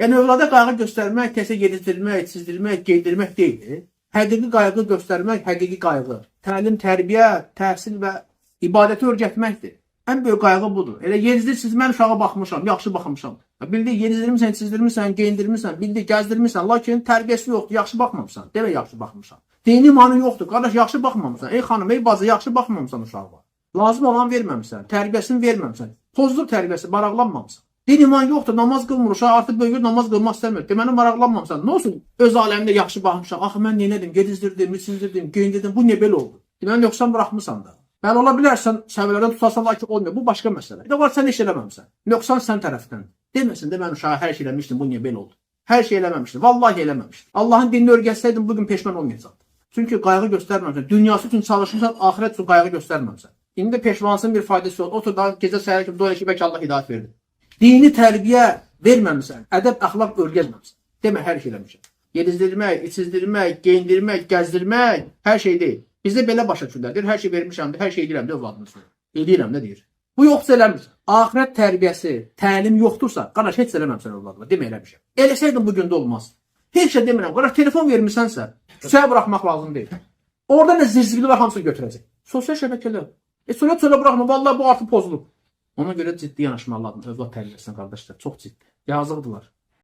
Yəni övlada qayğı göstərmək təkcə yedizdirmək, çizdirmək, geydirmək deyil. Həqiqi qayğı göstərmək, həqiqi qayğı. Təlim, tərbiyə, təhsil və ibadəti öyrətməkdir. Ən böyük qayğı budur. Elə yedizdir, siz mən uşağa baxmışam, yaxşı baxmışam. Bildi, yedizdirmisən, çizdirmisən, geyindirmisən, bildi, gəzdirmisən, lakin tərbiyəsi yoxdur, yaxşı baxmamısan. Demə yaxşı baxmışam. Dini imanı yoxdur. Qardaş, yaxşı baxmamısan. Ey xanım, ey bacı, yaxşı baxmamısan uşağa. Lazım olan verməmisən, tərbiyəsini verməmisən. Pozulub tərbiyəsi, maraqlanmamısan. Din iman yoxdur, namaz qılmır, uşaq artıq böyüyür, namaz qılmaq istəmir. Deməli maraqlanmamısan. Nə olsun? Öz aləmində yaxşı baxmışam. Axı mən nə etdim? Gedizdirdim, içizdirdim, geyindirdim. Bu niyə belə oldu? Deməli yoxsa buraxmısan da. Bəli, ola bilər sən səviyyələrdən tutarsan, lakin olmuyor. Bu başqa məsələ. Bir də var sən heç eləməmisən. Nöqsan sən tərəfdən. Deməsin də mən uşağa hər şey eləmişdim, bu niyə belə oldu? Hər şey eləməmişdim. Vallahi eləməmişdim. Allahın dinini öyrətsəydim bu gün peşman olmayacaqdım. Çünki qayğı göstərməmisən. Dünyası üçün çalışmısan, axirət üçün qayğı göstərməmisən. İndi də peşmansın bir faydası yox. Otur daha gecə səhər kimi dua elə ki, bəlkə Allah hidayət verdi. Dini tərbiyə verməmisən, ədəb əxlaq öyrətməmisən. Demə hər şey eləmişəm. Yedizdirmək, içizdirmək, geyindirmək, gəzdirmək hər şey deyil. Bizdə belə başa düşürlər. Deyir, hər şey vermişəm, hər şey edirəm də övladım üçün. Edirəm də deyir. Bu yoxsa eləmirsən. Axirət tərbiyəsi, təlim yoxdursa, qardaş heç eləməmsən övladıma. Demə eləmişəm. Eləsəydin bu gün də olmaz. Heç şey demirəm. Qardaş telefon vermisənsə, küçəyə buraxmaq lazım deyil. Orada nə zirzibili var hamısını götürəcək. Sosial şəbəkələr. Sonra çölə buraxma. Vallahi bu artıq pozulub. Ona görə ciddi yanaşmaq lazımdır övlad tərbiyəsinə qardaşlar. Çox ciddi. Yazıqdırlar.